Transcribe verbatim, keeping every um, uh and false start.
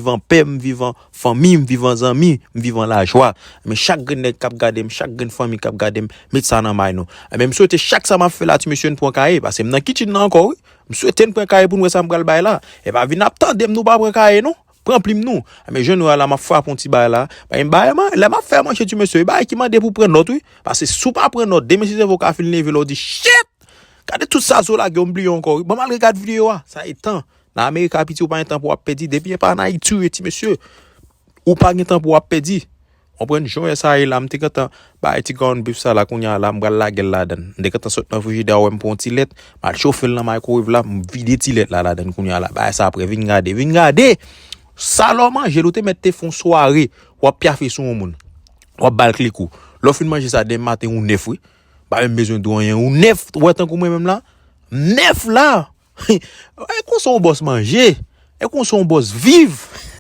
viv an pè, m viv an fanmi, m viv an zanmi, m viv an lajwa. Men chak grenn nèg k ap gade m, chak grenn fanmi k ap gade m, met sa nan may nou. Men m swete chak sa m ap fè la, ti mesye, n pran kaye, paske m nan kitchen nan ankò, wi. M swete n pran kaye pou n wè sa m pral bay la. E pa vin ap tande m, nou pa pran kaye, non. Pran plim nou. Men jan nou wè la, m ap frape yon ti bagay la. Bay m bagay, man, lè m ap fè manje, ti mesye, e bagay ki mande pou pran nòt, wi. Paske si w pa pran nòt, demen si sèvo w ka fin leve la, w di, shit! Gade tout sa zo lage, m bliye ankò, wi. Bon, m al regad videyo a. Sa e tan. Nan Amerik, piti, ou pa gen tan pou w ap pèdi. Depi e pa an Ayiti ou ye, ti mesye, ou pa gen tan pou w ap pèdi. Konprann jan sa ye la, m te gentan bay ti ground beef sa la, kounye a la, m pral lage l ladan. M te gentan sot nan frijidè a, wè m pran yon ti lèt, m al chofe l nan microwave la, m vide ti lèt la ladan kounye a la. Bagay sa apre, vin gade, vin gade! Sa lè w manje l, ou te mèt te fè yon sware, w ap pyafe sou yon moun. W ap ba l kle kou. Lè w fin manje sa demen maten, ou nèf, wi. Pa menm bezwen di w anyen, ou nèf, ou wè tankou mwen menm la. M nèf la! E konsa yon bòs manje. E konsa yon bòs viv.